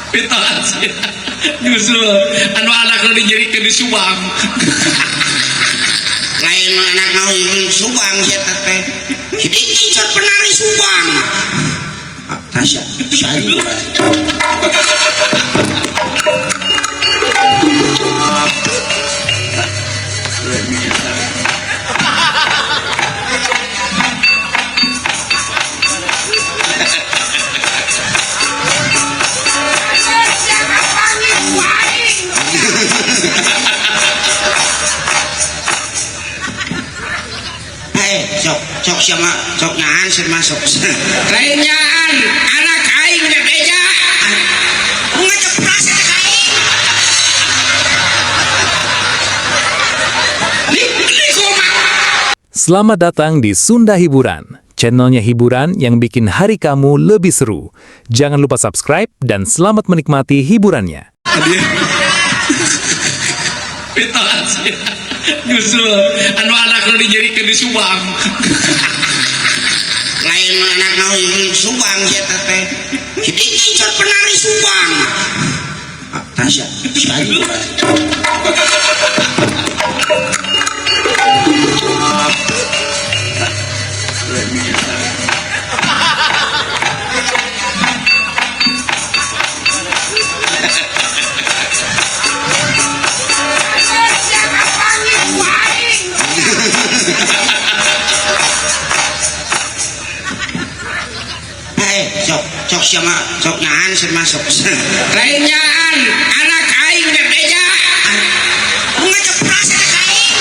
Mitoha nyusul anu anak nu dijadikeun di Subang. Lain anak nu Subang sia teh. Jadi ngincer penari Subang. Ah, Tasya, saya. Sok sok siapa sok nyaan sih masuk. Lain nyaan anak aing rek beja. Ngecepras eta ka aing. Selamat datang di Sunda Hiburan, channelnya hiburan yang bikin hari kamu lebih seru. Jangan lupa subscribe dan selamat menikmati hiburannya. Mitoha nyusul anu anak nu dijadikeun di Subang. Lain anak nu Subang sia teh. Jadi ngincer penari Subang. Ah, Tasya, saya. Sok sok siapa sok nyaan sih masuk. Lain nyaan anak aing rek beja. Ngecepras eta ka aing.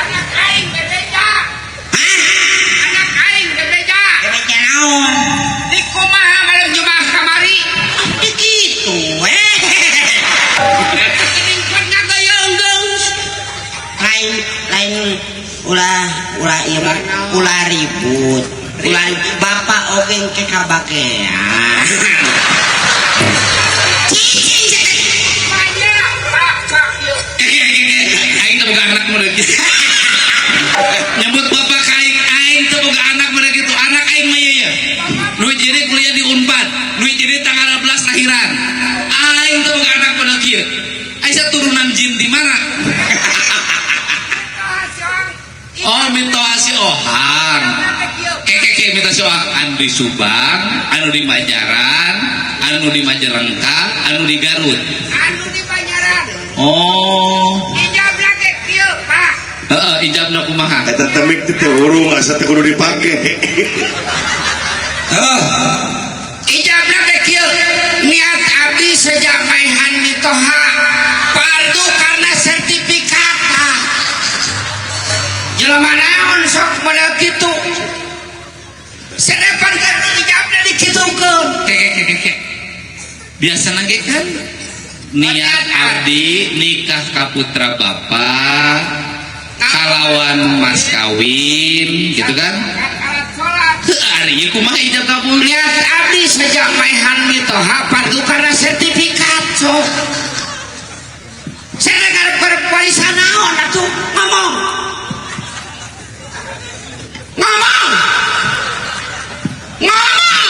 Anak aing rek beja. Anak aing rek beja. Beja naon? Di kumaha malam Jumat kamari? Di kitu eh. Lain lain ulah ulah ieu mah ulah ribut. Ulah bapak oge ke kabagean. Aing teh boga anak mah gitu. Nyebut bapak ka aing, aing teh boga anak mah gitu. Anak aing mah ieu. Nu jadi kuliah di Unpad, nu jadi tanggal 12 akhiran. Aing teh boga anak mah kieu. Aing turunan jin di mana? Oh, mitoha si Ohang. Keke mitoha si Ohang anu di Subang, anu di Banjaran, anu di Majalengka, anu di Garut. Anu di Banjaran. Oh. Ijabna ge kieu, Pak. Heeh, ijabna kumaha? Eta temik teh urung asa teh kudu dipake. Heuh. Ijabna ge kieu. Niat abdi sejak maehan mitoha fardu karena sertifikat. Jelema naon sok model kitu. Sedepan kan ijabna dikitukeun. Keke. Biasana ge kan niat abdi nikah ka putra bapak kalawan mas kawin gitu kan. Heuh, ari ieu kumaha ijab kabul? Niat abdi sejak maehan mitoha fardu karena sertifikat sok. Saya ngarep warisan naon atuh ngomong. Ngomong. Ngomong.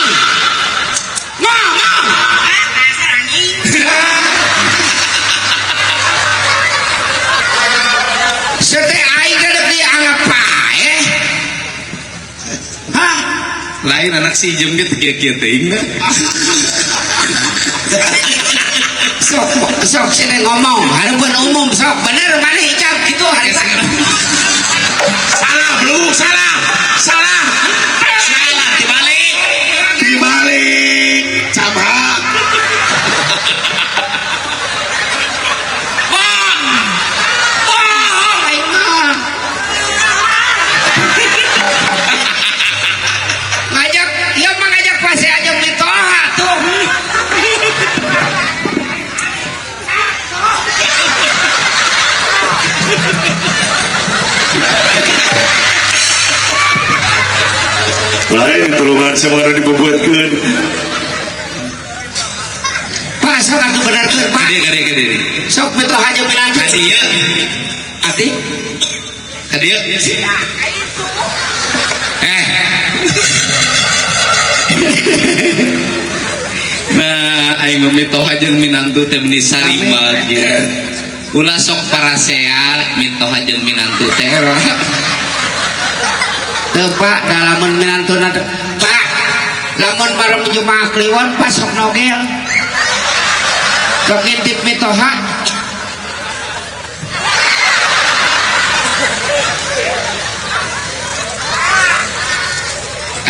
Ngomong. Ah, kasar anjing. Sete aing teh dianggap paeh. Hah? Lain anak si Ijem ge teu kieu-kieu teuing da. Sok sok sini ngomong hareupeun umum sok bener maneh ijab kitu harita. Salah, belum salah. Salah. Salah dibalik. Dibalik. Camhak. Bang. Bohong aing mah. Ngajak, ieu mah ngajak pasti aja mitoha tuh. Lain tulungan semua dibubuatkeun. Pak, sok atuh benerkeun, Pak. Kadieu kadieu kadieu. Sok mitoha jeung minantu. Kadieu. Abdi Ka dieu. Eh. Nah, aing mitoha jeung minantu teh meni sarima kieu. Ulah sok parasea mitoha jeung minantu teh. Teu Pak, da lamun minantuna Pak, lamun malam Jumaah Kliwon Pak sok nogel. Sok ngintip mitoha.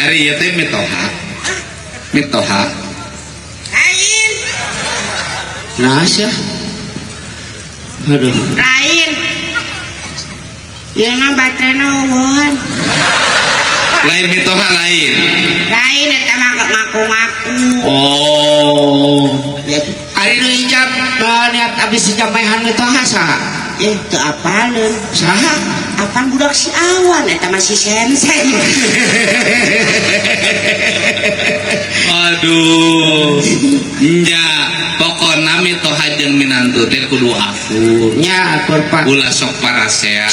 Ari ieu teh mitoha. Mitoha. Lain. Nah, sia. Aduh. Lain. Ieu mah baterena eueuhan. Lain mitoha lain. Lain eta mah ngaku-ngaku. Oh. Ya, Ari nu ijab niat abis ijab maehan mitoha saha? teu apaleun. Saha? Apaan budak si Awan eta mah si Sensen. Aduh. Nya, pokona mitoha jeung minantu teh kudu akur. Nya akur Pak. Ulah sok parasea.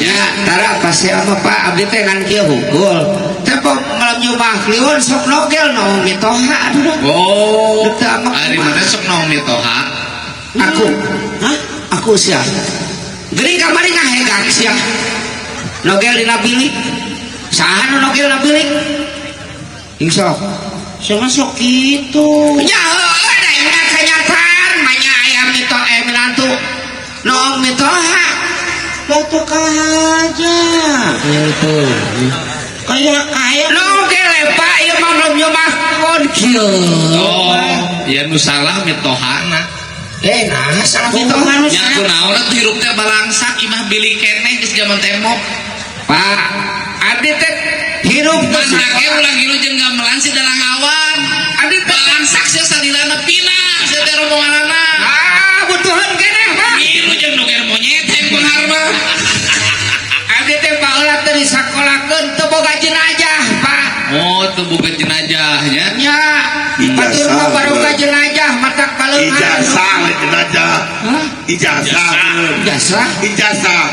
Nya, tara pasea mah Pak, abdi teh ngan kieu hungkul. Teh pok malam Jumaah Kliwon sok nogel no mitoha aduh. Oh. Teu amak. Ari mana sok naon mitoha? Aku. Hah? Aku sia. Geuning kamari ngahegak sia. Nogel dina bilik. Saha nu nogel dina bilik? Insya Siapa sok kitu? Nya heueuh da ieu mah kenyataan manya aya mito minantu. Noong mitoha. Batu kahaja. Itu. Kayak kayak Nogel Pak ieu mah belum Jumaah Kliwon kieu. Oh, ya nu salah mitohana. Nah salah mitoha. Nya kunaon atuh hirup teh balangsak imah bilik keneh geus jaman tembok. Pak, abdi teh hirup Mantak ge ulah ngilu jeung gamelan si dalang awan. Abdi teh Balangsak sia salilana pinah sia teh rombonganana. ah butuhan keneh Pak. Ngilu jeung doger monyet yang beunghar mah. Abdi teh baheula teh disakolakeun teu boga jenazah, Pak. Oh, teu boga jenazahnya. Nya, batur mah baroga jenazah matak baleungan. Ijazah lain jenazah. Hah? Ijazah. Ijazah? Ijazah.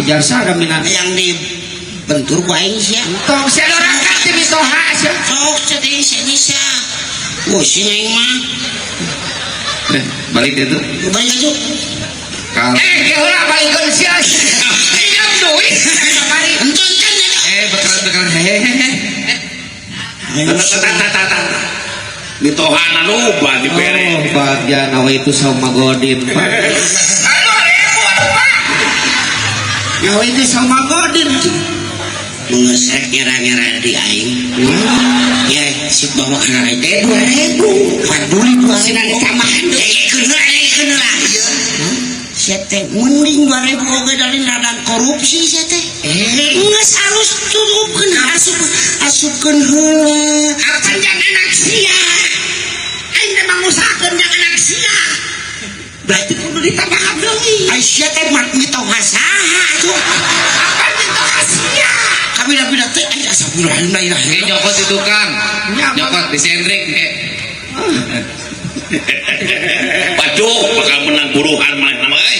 Ijazah ada minat. Yang dibentur ku aing sia. Tong sia dorakan ti mitoha sia. Sok sedih sia bisa. Pusing aing mah. Balik itu. Balik atuh. Kalau Ke heula balikeun sia. Pinjam duit. Kamari. Enton can eta. Bekalan hehehe. Mitohana loba dibere. Oh, bagian awe itu sama Godin, Pak. Aduh, ribu atuh, Pak. Nyawa itu sama Godin. Mengesek ngira-ngira di aing. Ya, si bawa kana teh 2000. Peduli dua Sina ditambahan deui. Dengekeun heula, dengekeun heula. Sia teh mending 2000 oge dari radang korupsi sia teh. Geus alus tutupkeun asup asupkeun heula. Apa jang anak sia? Aing teh mangusahakeun jang anak sia. Berarti kudu ditambahan deui. Ai sia teh mah mitoha saha atuh. Apa mitoha sia? Kami bida teh ai astagfirullahaladzim la ilaha illallah. Nyokot di tukang. Nyokot. Nyokot di sendrik ke. Waduh, bakal menang buruhan maneh nama euy.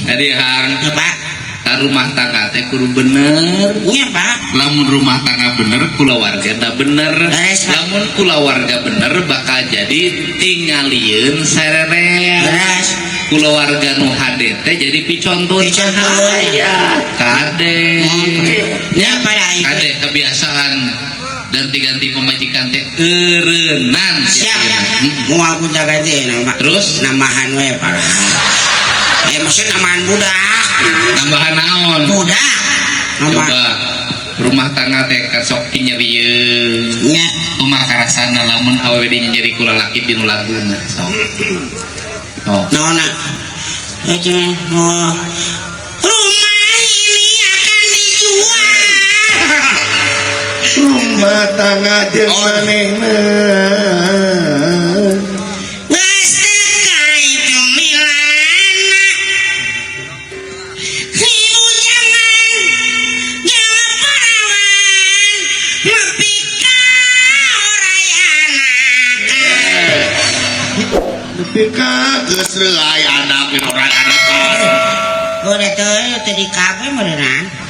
Jadi hang, Ya, Pak. ka rumah tangga teh kudu bener. Nya, Pak. Lamun rumah tangga bener, kulawarga da bener. Beres, Pak. Lamun kulawarga bener bakal jadi tingalieun sarerea. Beres. Kulawarga nu hade teh jadi picontoh. Picontoh. Ya, kade. Nya pada aing. Kade kebiasaan ganti-ganti pemajikan teh eureunnan. Siap. Moal gonta ganti nama. Terus? Nambahan we, Pak. Ya maksudnya nambahan budak. Nambahan naon? Budak. Coba Nambah. rumah tangga teh kasok nyerieun. Nya. Kumaha karasana lamun awewe nyeri ku lalaki dinu laguna sok. Oh. Naonna? Itu oh. Rumah ini akan dijual. Rumah tangga jeung manehna. Geus teu kaitu milana. Ibu jangan jangan parawan nepi ka orai anak. Nepi ka geus reuay anak orai anak. Oh, da teu teu di kafe meureunana.